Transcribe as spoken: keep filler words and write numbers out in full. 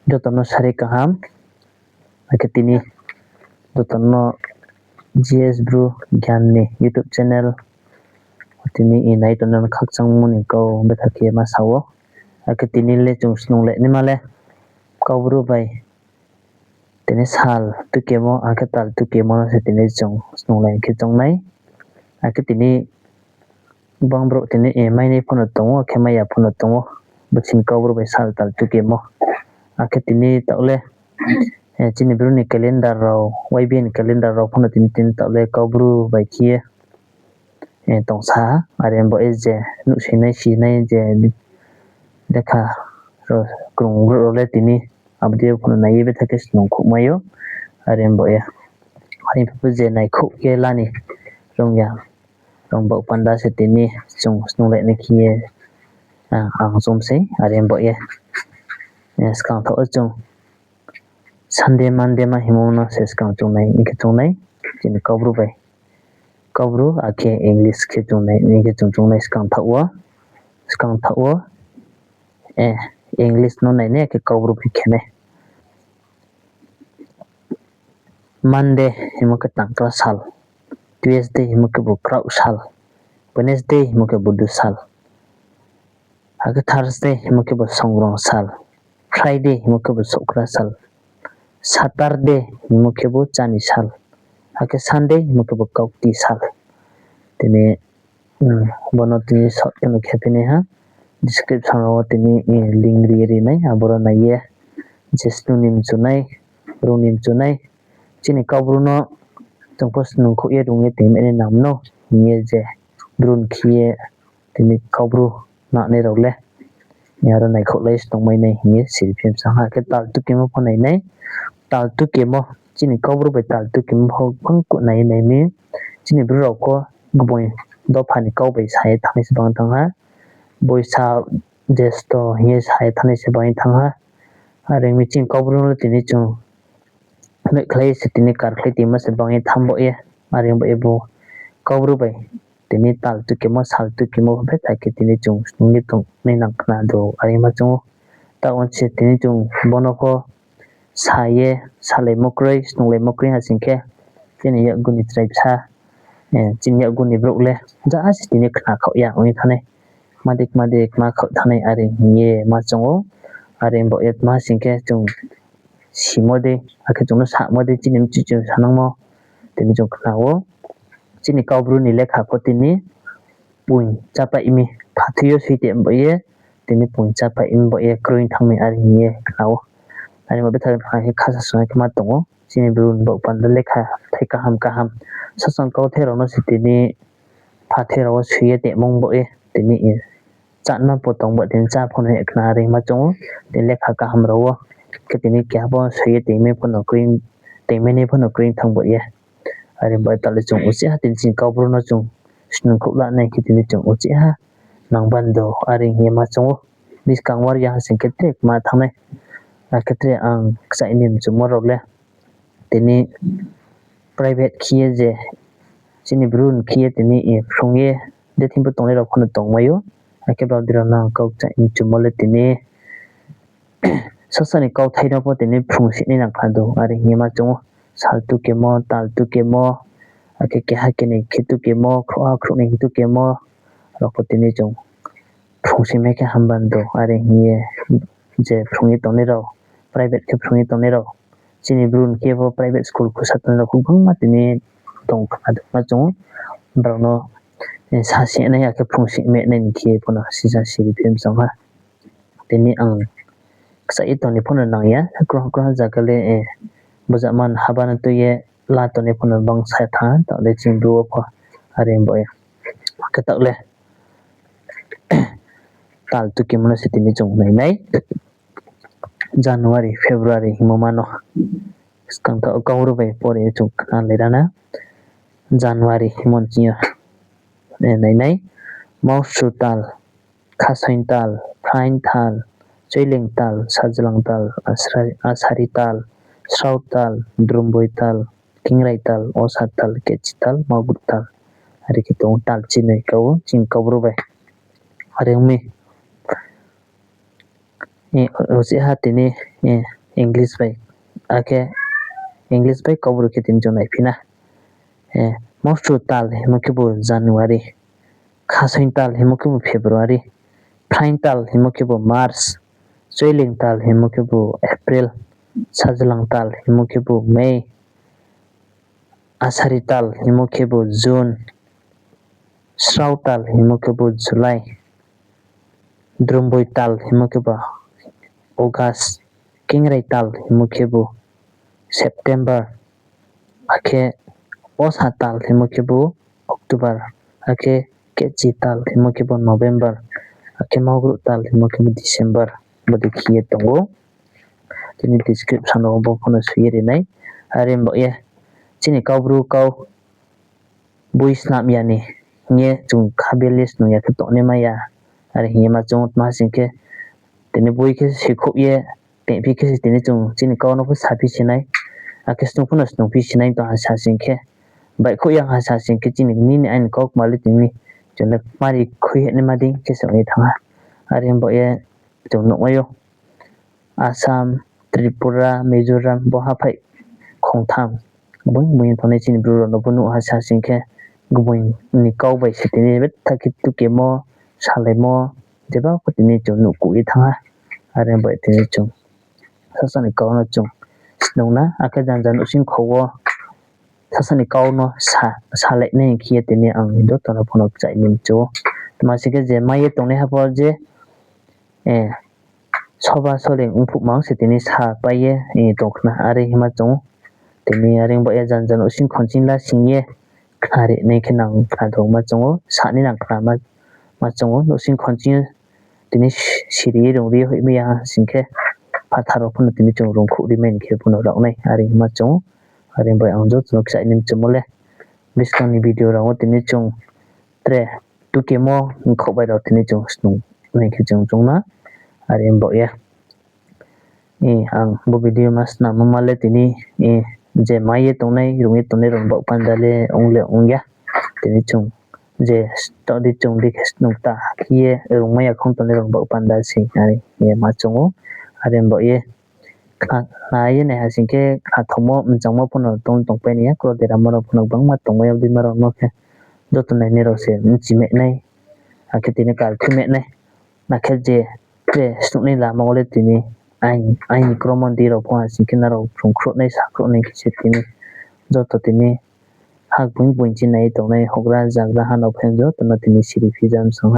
Joto no sari kaham. Akhe tini joto no G S Bru Gyan ni YouTube channel tini nai tongnai khakchangmo ni kau betha khe ma sa ou. Akhe tini le chung snunglai naima le Kaubru bai tini sal tukemo, akhe tal tukemo no se tini chung snunglai khe choung nai. Akhe tini bang brouh tini mainai pho no tong ou, akhe mai ya pho no tong ou. Bo chini Kaubru bai sal tal tukemo. Akhe tini taoh le chini Bru ni calendar rao, Y B A ni calendar rao pho no tini, tini taoh le Kaubru bai khe ye tongsa ha. Are bo ye je nuhsinai sinai je lekha rao krung brouh rao le tini abo dei pho no nai ye betha khe snungkhouhmai ou. Are bo ye, are pho je naikhouh ye la ni rung ya, rung baoh panda se tini chung snunglai nai khe ye ang choung sei. Are bo ye, skang thaoh wo chung Sunday, Monday ma hingmo no se skang chung nai, hing khe chung nai, chini Kaubru bai, Kaubru akhe English khe chung nai, hing khe chung chung nai skang thaoh wo, skang thaoh wo, English no nai nai, akhe Kaubru bai khe nai. Monday hingmo khe tangkra sal, Tuesday hingmo khe bo kraoh sal, Wednesday hingmo khe budu sal, akhe Thursday hingmo khe bo songrong sal, Friday hingmo khe bo souhkra sal, Saturday hingmo khe bo chani sal, akhe Sunday hingmo khe bo kaukti sal. Tini, bo no tini short khe no khe phinai ha, description rao wo tini link ri ye ri nai, aboro nai ye je snung ni mchu nai, rung ni mchu nai, chini Kaubru no chung pho snungkhouh ye rung ye tongmai nai nang no hing ye je Bru ni khe ye tini Kaubru nangnai rao le aro naikhouhlai se tongmai nai hing ye siri phi msang ha. Khe tal tukemo pho nai nai, tal tukemo, chini Kaubru bai tal tukemo pho bangkuh nai nai mi. Chini Bru rao kho gboi dopha ni kau bai sa ye thanngnai se bang thanng ha, Boisak, Jesto hing ye sa ye thanngnai se bang ye thanng ha. Are ong mi chini Kaubru no le tini chung noihkhlai se tini karkhlai tongma se bang ye thanng baoh ye. Are ong baoh ye bo Kaubru bai tini tal tukemo, sal tukemo pho betha khe tini chung snung ye tongnai nang khna do, are ma choung ou. Taoh wo se tini chung bo no pho sa ye salaimo kroi, snunglaimo kroi ha sing khe, chini yakgu ni chrai bsa, chini yakgu ni brouh le ja se tini khna khaoh ya ong ye thanng nai, kma dei kma dei kma khaoh thanng nai, are hing ye ma choung ou. Are baoh ye tma sing khe chung simo dei, akhe chung no samo dei, chini mchi chung sanangmo tini chung khna ou. Chini Kaubru ni lekha pho tini poing chápai mi, phathoi yo soi te baoh ye, tini poing chápai mi baoh ye kroi thanng mi, are hing ye khna ou. Are bo betha khe khasa sung khe ma tong ou, chini Bru ni baoh panda lekha thai kaham kaham, sasang kauthai rao no se tini phathoi rao wo soi ye tongmung baoh ye tini chánma pho tong baoh tini chá pho no ya khna, are ma choung ou. Tini lekha kaham rao wo khe tini keha pho soi ye tongmai pho no kroi, tongmai nai pho no kroi thanng baoh ye. Are baoh ye taoh le chung uchih ha tini chini Kaubru no chung snungkhouh la nai khe tini chung uchih ha nang bando, are hing ye ma choung ou. Buskang war ya ha sing khe tre kma thanng nai, akhe tre ang kchaih ni mchumo rao le tini private khe ye je chini Bru ni khe ye tini phrung ye je thing pho tongnai rao pho no tongmai ou. Akhe brao dei rao no ang kau kchaih mchumo le tini sasa ni kauthai no pho tini phrung sinai nang khna do, are hing ye ma choung ou. Sal tukemo, tal tukemo, akhe keha kenoi khe tukemo, khrouhha khrouhnoi tukemo, rao pho tini chung phrung simai khe hambando, are hing ye je phrung ye tongnai rao, private khe phrung ye tongnai rao, chini Bru ni khe pho private school khusa tongnai rao khe gbangma tini tong khna do ma choung ou. Brao no sa sinai akhe phrung simai nai ni khe pho no sisa siri phi msang ha. Tini ang kchaih ye tong ni pho no nang ya, kroha kroha zaga le buzama ni haba no tui ye la tong ni pho no bangsa thanng ha, taoh le chini Bru wo pho are baoh ye. Khe taoh le tal tukemo no se tini chung nai nai. January, February hingmo ma no skang thaoh wo Kaubru bai pore chung khnalai ra na. January hingmo ni ching yo nai nai, Mausu tal, Khasoing tal, Phraing tal, Choileng tal, Sajlang tal, Asari tal, Srao tal, Drumboi tal, Kingrai tal, Osa tal, Kechi tal, Maugru tal. Are khe tong ou tal chinoi ka ou chini Kaubru bai. Are ong mi. Uchih ha tini English bai, akhe English bai Kaubru khe tini chung naiphi na. Mostru tal hingmo khebu January, Khasoing tal hingmo khebu February, Phraing tal hingmo khebu March, Choiling tal hingmo khebu April, Sajlang tal hingmo khebu May, Asari tal hingmo khebu June, Srao tal hingmo khebu July, Drumboi tal hingmo khebu August, Kengrai tal hingmo khebu September, akhe Osa tal hingmo khebu October, akhe Kechi tal hingmo khebu November, akhe Maugruh tal hingmo khebu December, bodei khe ye tong ou. Tini description wo bo pho no soi ye ri nai. Are baoh ye chini Kaubru kau boi snam ya ni hing ye chung khabil ye snung ya khe tongnaima ya. Are hing ye ma chung ou, tma sing khe tini boi khe soikhouh ye tongphi khe se tini chung chini kau no pho saphi si nai, akhe snung pho no snungphi si nai tong ha sa sing khe, baihkhouh ya ha sa sing khe chini nini aini kaukma le tini chung le mari khui hehnaima dei khe se ong ye thanng ha. Are baoh ye chung nuhmai ou, Assam, Tripura, Mizoram bo haphaih khongtham gboing gboing tongnai chini Bru rao no pho nuh ha sa sing khe, gboing ni kau bai se tini betha khe tukemo, salaimo, jeba pho tini chung nuhkuh ye thanng ha. Are baoh ye tini chung sasa ni kau no chung snung na, akhe janja nouhsingkho wo sasa ni kau no sa, salai nai hing khe ye tini ang joto no pho no kchaih ni mchu ou. Tma sing khe je mai ye tongnaiha pho je soba soling ongphuh mang se tini sapai ye tong khna, are hingma chung ou. Tini are baoh ye janja nouhsingkho ching la sing ye khnari nai khe nang khna drao ma chung ou, sa ni nang khna ma chung ou, nouhsingkho ching tini siri ye rung ri ye hoihmai ya ha sing khe, phathar rao pho no tini chung rungkhouh ri mai ni khe pho no rao nai, are hingma chung ou. Are baoh ye ang joto no kchaih ni mchumo le, buskang ni video rao wo tini chung tre tukemo nkhaoh bai rao tini chung snung nai khe chung chung na. Are baoh ye ang bo video ma snamo ma le tini je mai ye tongnai, rung ye tongnai rao ni baoh panda le ong le ong ya. Tini chung je taoh di chung di khe snung ta khe ye rungmai ya khong tongnai rao ni baoh panda se are ye ma chung ou. Are baoh ye khna ye naiha sing khe khnathomo mchangmo pho no tong tongpai ni ya, kro deramo rao pho no gbangma tongmai ya, bima rao no khe joto nainai rao se mchi mai nai, akhe tini kalkhui mai nai. Akhe je tre snuhnai lama wo le tini aini kromo di rao pho ha sing khe nrao phrungkhruh nai, sakhruh nai khe se tini joto tini ha gboing gboing chini nai tongnai houhgra zagra ha no phaiyong joto no tini siri phi jam sang